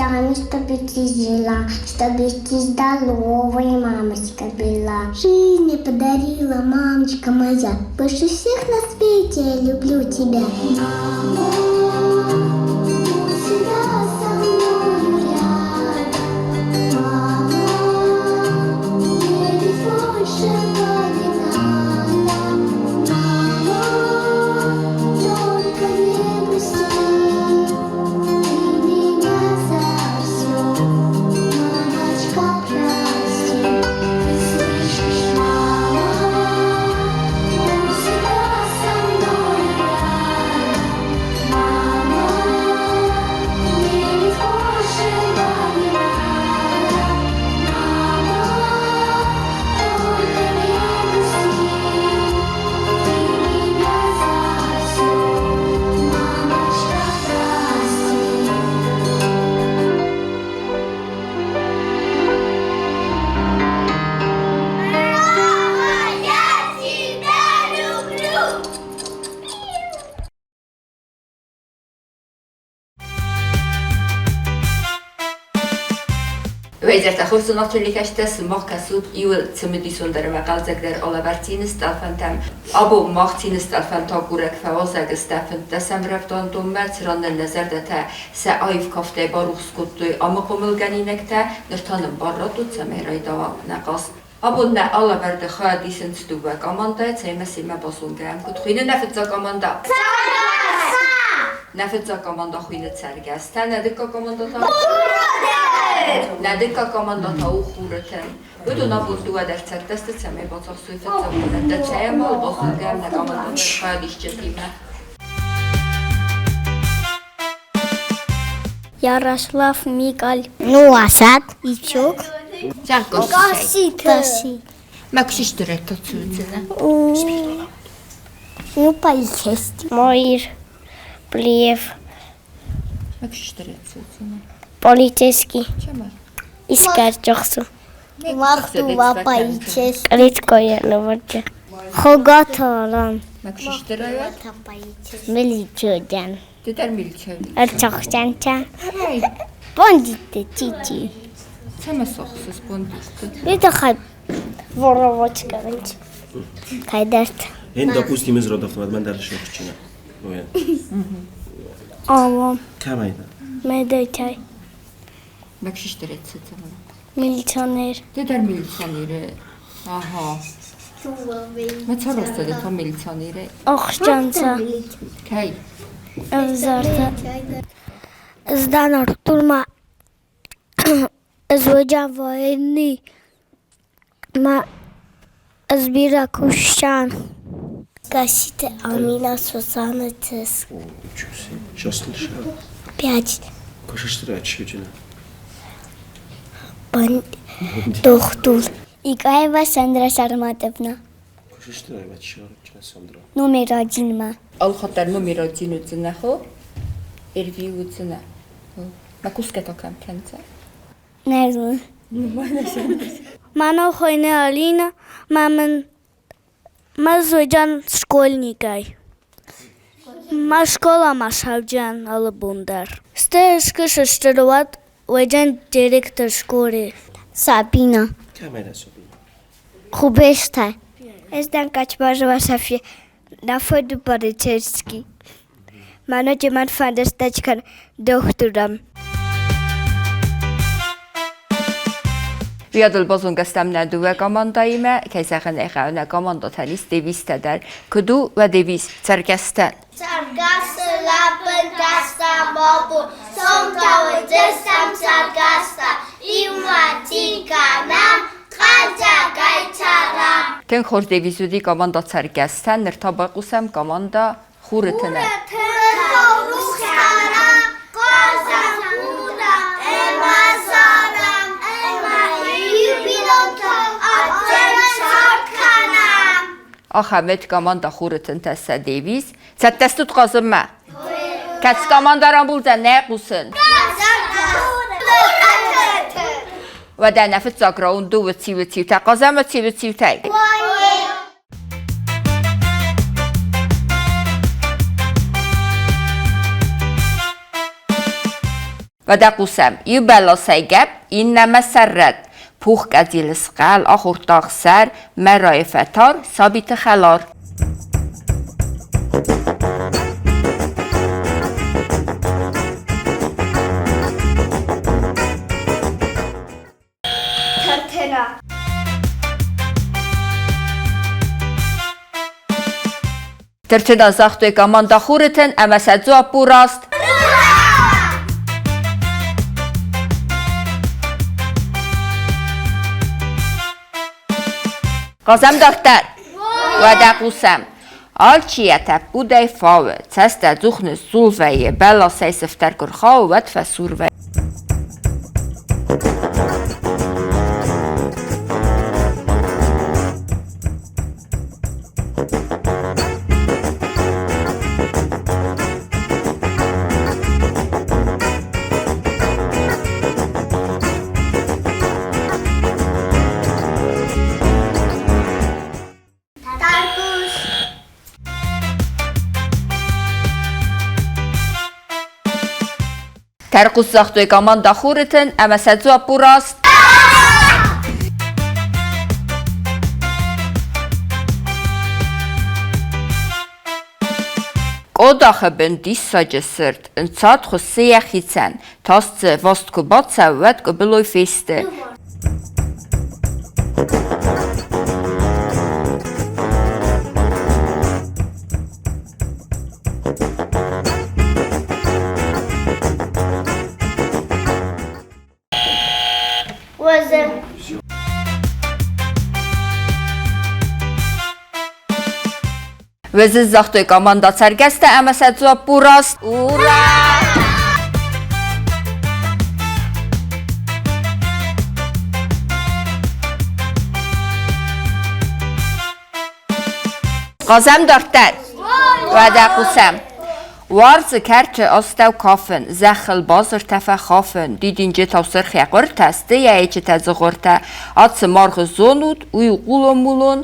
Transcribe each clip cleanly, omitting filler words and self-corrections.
мечтами, чтобы ты жила, чтобы ты здоровая, мамочка, была. Жизнь мне подарила мамочка моя, больше всех на свете я люблю тебя. Мама, будь всегда со мною рядом. Мама, мне ведь большего не надо. Мама, только не грусти, ты меня за все, мамочка, прости. Ты слышишь, мама, будь всегда со мной рядом. Мама, мне ведь большего не надо. Мама, только не грусти, ты меня за все, мамочка, прости. Мама, я тебя люблю! Уӕ изӕртӕ хорз натураликӕстӕ, сымах кӕсут иуыл цымыдисондӕр ӕмӕ хъӕлдзӕгдӕр алӕвӕрд цины стъӕлфӕнтӕм. Абон мах цины стъӕлфӕнтӕ агурӕг фӕуазӕг сты фынддӕсӕм рӕвдауӕндонмӕ, цыран нын нӕ зӕрдӕтӕ сӕ аив кафтӕй барухс кодтой амы хъомылгӕнинӕгтӕ, ныр та нын бар раттут, цӕмӕй райдауа нӕ хъазт. Абон нӕ алӕвӕрды хайад исынц дыууӕ командӕйы, цӕимӕ семӕ базонгӕ Куыд хуыйны нӕ фыццаг командӕ? Нӕ фыццаг командӕ хуыйны Цӕргӕстӕ, нӕ дыккаг командӕ та? Нӕ дыккаг командӕ та у Хурытӕ. Уыдон абон дыууӕ дӕр цӕттӕ сты, цӕмӕй бацахсой фыццаг бынӕттӕ. Цӕй ӕмӕ базонгӕ нӕ командӕты хайадисджытимӕ. Ярослав Микаль. Ну, Асад, Ичук. Коситы. Ну, полицейский. Моир Плиев. Полицейский. Искать Вахтува полицейский. Клиткоя Хогаталан. Милициодян. Ӕрцахсӕнтӕ. Бандитты тити. Это воровать короче. Кайдарт. Эн, допустим, из родов мадман шохчина. Ава. Кӕмӕй дӕ? Медӕтӕй. Милиционер. Ды дӕр милиционер. Аха. Охсджанца. Ӕвзартӕ. Ӕз дӕн Артур ма ӕз уыдзӕн военный ма ӕз бирӕ кусдзӕн. Гасситы Амина Сусаны чызг. Пять. Дохтур. Икаева Сандра Сарматовна. Номер один-ма. Алхатар номер один уыдзынӕ, Эрви уыдзынӕ. Ма кусгӕ та кӕм кӕндзӕн? Не знаю. Мӕнӕ хуыйны Алина, ма мын мӕ уыдзӕн школьникӕй. Мӕ скъоламӕ цӕудзӕн алы бон дӕр. Стӕй скӕсӕстыр уӕд уыдзӕн директор школы. Сабина. Кӕмӕй дӕ Сабина? Хубестӕ. Ӕз дӕн Качмазова София. На фыд полицейский. Мӕнӕ мӕн фӕнды стать дохтырӕм. Уыйадыл базонгӕ стӕм нӕ дыууӕ командӕимӕ, кӕй зӕгъын ӕй хъӕуы, нӕ командӕтӕн ис девизтӕ дӕр. Куыд у уӕ девиз Цӕргӕстӕн? Цӕргӕсы лӕппынтӕ стӕм Цомтауы дзыстӕм цӕргӕстӕ, Иумӕ цин кӕнӕм, хъӕлдзӕгӕй цӕрӕм. Тынг хорз девиз уыди командӕ Цӕргӕстӕн, ныр та байхъусӕм командӕ Хуры тынӕ. Ахӕм командӕ Хуры тынтӕ сӕ девиз. Цӕттӕ стут хъазынмӕ? Кӕцы командӕ рамбулдзӕн, нӕ хъусын? Уӕдӕ нӕ фыццаг раунд у уыци-уыциутӕ. Хъазӕм уыци-уыциутӕй. Вадакусам иу бӕласӕй гӕпп, иннӕмӕ сӕррӕтт. Пух къӕдзил схъӕл, ахордта ӕхсӕр, мӕрайы фӕтар, сабиты хӕлар. Թրթենա։ Թրթենա загътой команда Хурытӕн ӕмӕ сӕ дзуапп у раст. Хъазӕм дарддӕр. Уӕдӕ хъусӕм. Алчи йӕ тӕппудӕй фауы, цӕст ӕдзух ныссул вӕййы, бӕласӕй сыфтӕр куы рхауы, уӕд фӕсур вӕййы. Թարկուս։ Тӕрхъус загътой команда Хурытӕн ӕмӕ сӕ дзуапп у раст. Къодахы бын диссаджы сырд ӕнцад хуыссы йӕхицӕн. Тас дзы васт куы бацӕуы, уӕд къуыбылой фесты. Վզը։ Везы загътой команда Цӕргӕстӕ ӕмӕ сӕ дзуапп у раст. Ура! Хъазӕм дарддӕр. Уӕдӕ хъусӕм. Уарзы кӕрты астӕу кафын, зӕххыл базыртӕ фӕхафын, дидинджытау сырх йӕ хъуыртӕ, сты йӕ ӕйчытӕ дзыгъуыртӕ. Ацы маргъы зонут, уый у хъулон-мулон.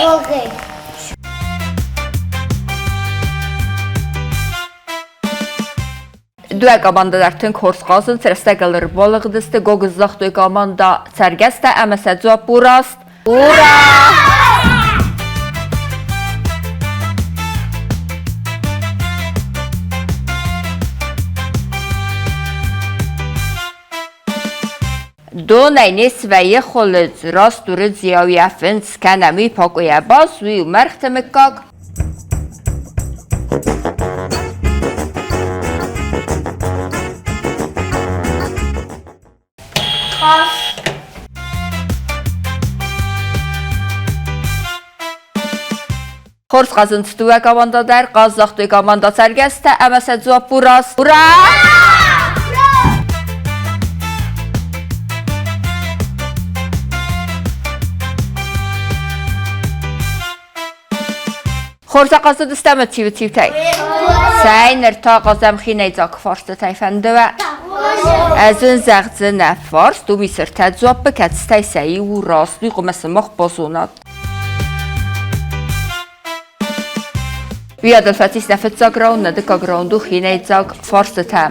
Ողե։ Дыууӕ командӕ дӕр тынг хорз хъазынц, рӕстӕгыл ӕрбалыгъдысты, гогыз загътой командӕ Цӕргӕстӕ ӕмӕ сӕ дзуапп у раст. Ура! Донӕй не свӕййы хуылыдз, раст уырыдзийау йӕ фындз, кӕнӕ уый пакъуыйӕ бас, уый у мӕргъты мыггаг. Խաս։ Хорз хъазынц дыууӕ командӕ дӕр, хъаз загътой командӕ Цӕргӕстӕ ӕмӕ сӕ дзуапп у раст. Ура! Хорз ахъазыдыстӕм ӕццивы-цивтӕй. Цӕй, ныр та хъазӕм хинӕйдзаг фарстытӕй фӕнды уӕ? Ӕз уын зӕгъдзынӕ фарст, уым ис ӕртӕ дзуаппы, кӕцытӕй сӕ иу у раст, уый хъуамӕ сымах базонат. Уыйадыл фӕцис нӕ фыццаг раунд, нӕ дыккаг раунд у хинӕйдзаг фарстытӕ.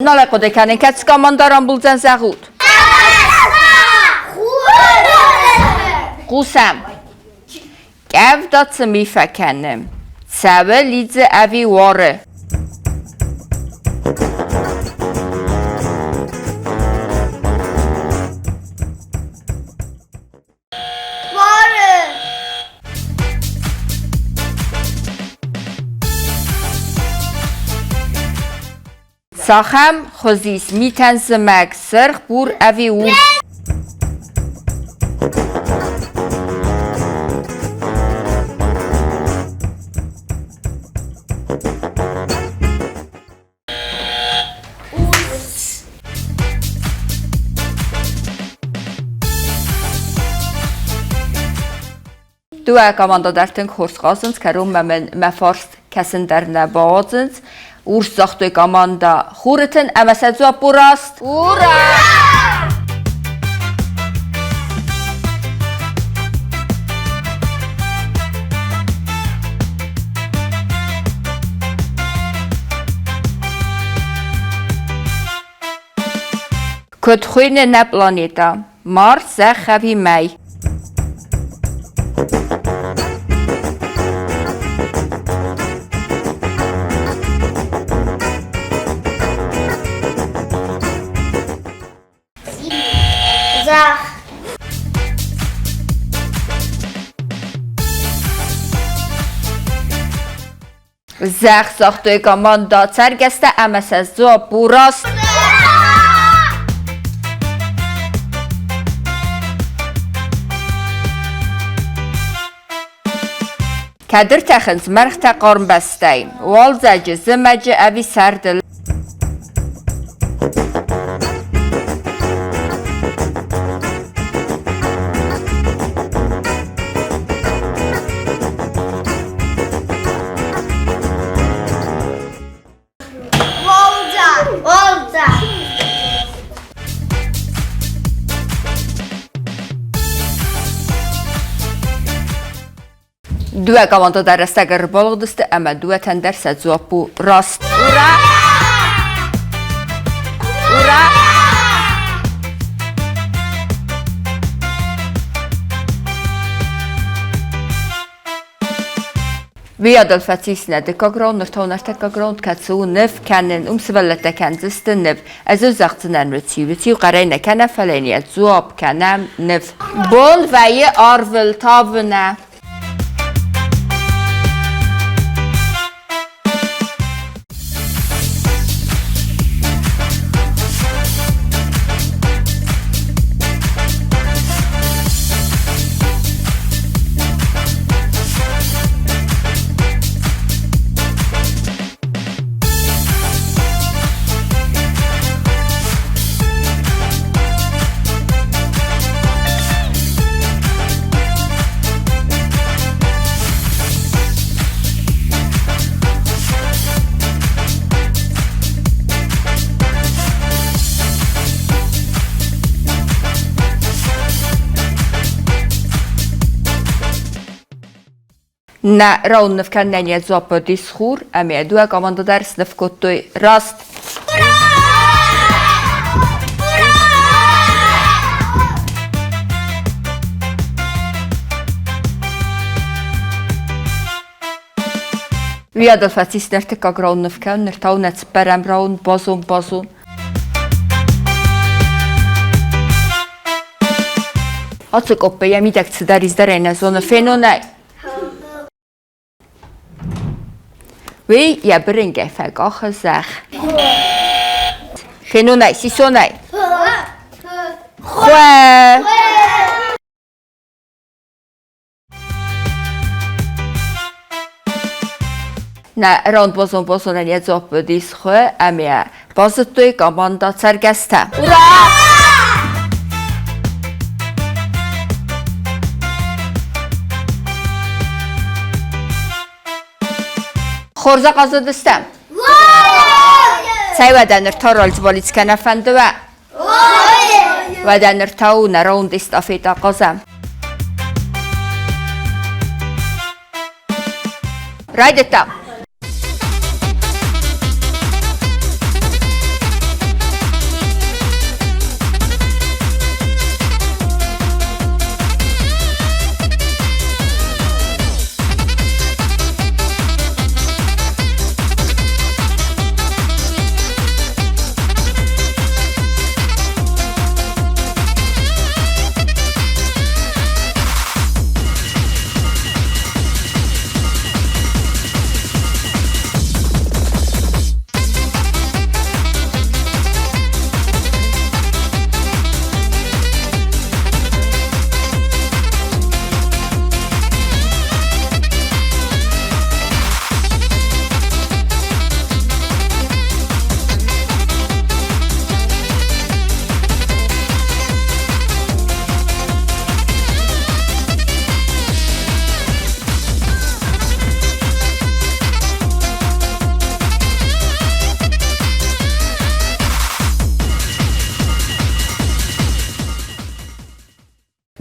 Нал ӕй хъуыды кӕнын, кӕцы командӕ рамбулдзӕн, зӕгъут? Хъусӕм. Къӕвда цы ми фӕкӕны? Цӕуы, лидзы ӕви уары? Уары. Цахӕм хуыз ис митӕн зымӕг, сырх, бур ӕви урс? Урс. Дыууӕ командӕ дӕр тынг хорз хъазынц, кӕронмӕ мын мӕ фарст кӕсын дӕр нӕ бауадзынц. Урс загътой командӕ Хуры тын ӕмӕ сӕ дзуапп у раст. Ура! Куыд хуыйны нӕ планетӕ? Марс, Зӕхх ӕви Мӕй? Зӕхх. Зӕхх загътой командӕ Цӕргӕстӕ ӕмӕ сӕ дзуапп у раст. Кӕд ӕртӕхынц мӕргътӕ хъарм бӕстӕй? Уалдзӕджы, зымӕджы ӕви сӕрды? Уалдзӕг. Уалдзӕг. Дыууӕ командӕ дӕр рӕстӕг ӕрбалыгъдысты ӕмӕ дыууӕтӕн дӕр сӕ дзуапп у раст. Ура! Ура! Уыйадыл фӕцис нӕ дыккаг раунд, ныр та у ӕртыккаг раунд, кӕцы у ныв кӕнын. Уым сывӕллӕттӕ кӕндзысты ныв. Ӕз ыл зӕгъдзынӕн уыци. Уыци хъӕрӕй нӕ кӕнӕм, фӕлӕ йын йӕ дзуапп кӕнӕм ныв. Бон вӕййы арвыл тавынӕ. Нӕ раунд ныв кӕнынӕн йӕ дзуапп уыдис хур, ӕмӕ йӕ дыууӕ командӕ дӕр сныв кодтой раст. Уыйадыл фӕцис ӕртыккаг раунд ныв кӕнын, ныр та у нӕ цыппӕрӕм раунд базон-базон. Ацы къоппы йӕ мидӕг цыдӕр ис дӕр ӕй нӕ зоны, фенон ӕй. Уый йӕ бырынкъӕй фӕкъахы зӕхх. Фенон ӕй, сисон ӕй. Хуӕ! Нӕ раунд-бозон-бозонӕн йӕ дзуапп уыдис хуы ӕмӕ базыдтой командӕ Цӕргӕстӕ. Ура! Хорз ахъазыдыстӕм? Цӕй уӕдӕ ныр та рольцболиц кӕнӕ фӕнды уӕ? Уӕдӕ ныр та у нӕ раунд эстафетӕ хъазӕм. Райдыдта.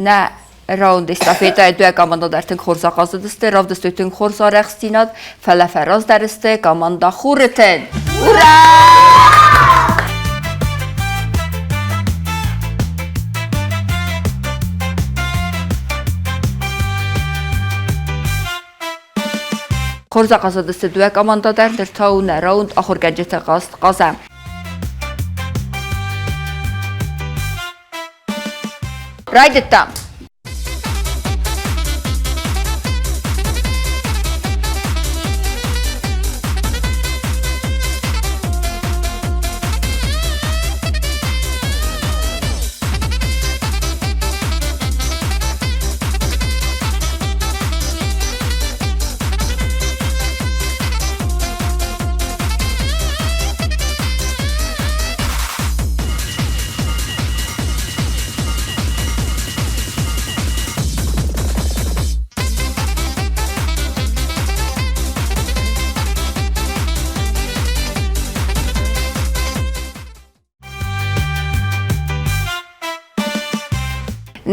Нӕ раунд эстафетӕйы дыууӕ командӕ дӕр тынг хорз ахъазыдысты, равдыстой тынг хорз арӕхстдзинад, фӕлӕ фӕраздӕр сты командӕ Хуры тын. Ура! Хорз ахъазыдысты дыууӕ командӕ дӕр, ныр та у нӕ раунд ахуыргӕнджыты хъазт хъазӕм. Райдыдта.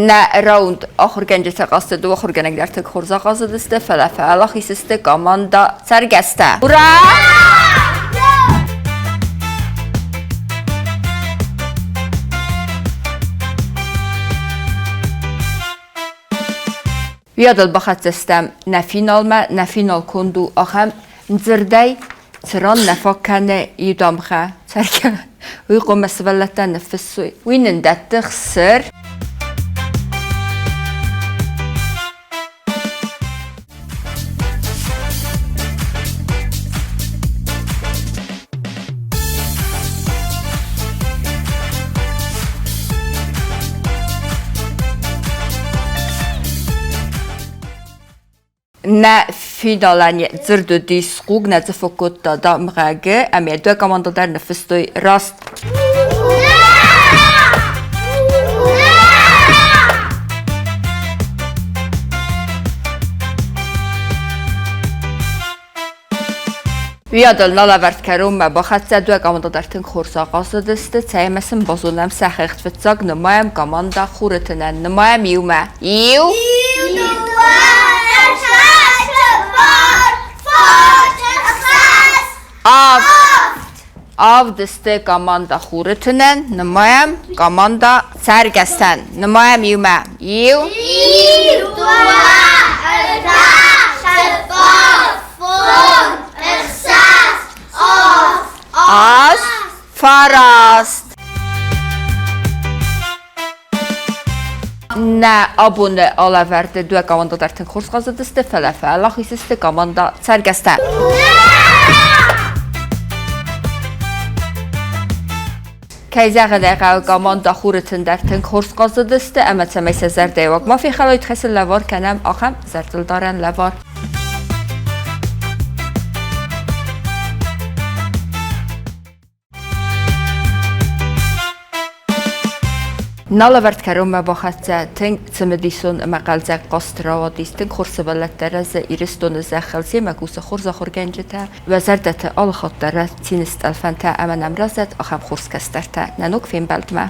Нӕ раунд ахуыргӕнджытӕ хъазты дыууӕ ахуыргӕнӕг дӕр тынг хорз ахъазыдысты, фӕлӕ фӕуӕлахиз сты командӕ Цӕргӕстӕ. Ура! Уыйадыл бахӕццӕ стӕм нӕ финалмӕ, нӕ финал конд у ахӕм дзырдӕй, цыран нӕ фаг кӕны иу дамгъӕ. Цӕргӕ, уый хъуамӕ сывӕллӕттӕ ныффыссой. Уый нын дӕтты хсыр. Нӕ финалӕн дзырд уыдис хъуг, нӕ дзы фӕкодта дамгъӕ ӕмӕ дыууӕ командӕ дӕр ныффыстой раст. Уыйадыл налӕвӕрд кӕронмӕ бахӕццӕ дыууӕ командӕ дӕр тынг хорз ахъазыдысты, цӕй ӕмӕ сын базонӕм сӕ хыгъд. Фыццаг нымайӕм командӕ Хуры тынӕн. Нымайӕм иумӕ. Иу! Иу, дыууӕ, ӕртӕ, цыппар, фондз, ӕхсӕз, Авд! Авд сты командӕ Хуры тынӕн. Нымайӕм командӕ Цӕргӕсӕн. Нымайӕм иумӕ. Иу! Иу, дыууӕ, ӕртӕ, цыппар, фондз, ӕхсӕз, авд. Аст, фараст. Нӕ абоны алӕвӕрды дыууӕ командӕ дӕр тынг хорз хъазыдысты, фӕлӕ фӕуӕлахиз сты командӕ Цӕргӕстӕ. Кӕй зӕгъын ӕй хъӕуы, командӕ Хуры тын дӕр тынг хорз хъазыдысты ӕмӕ цӕмӕй сӕ зӕрдӕйы ма фехӕлой, тыххӕй лӕвар кӕнӕм ахӕм зӕрдылдарӕн лӕвар. Налӕвӕрд кӕронмӕ бахӕццӕ тынг цымыдисон ӕмӕ хъӕлдзӕг хъазт рауадис. Тынг хорз сывӕллӕттӕ рӕзы Ирыстоны зӕххыл, семӕ кусы хорз ахуыргӕнджытӕ. Уӕ зӕрдӕты алыхатт дӕр цины стъӕлфӕнтӕ ӕмӕ нӕм рӕзӕд ахӕм хорз кӕстӕртӕ. Нӕ ног фембӕлдмӕ!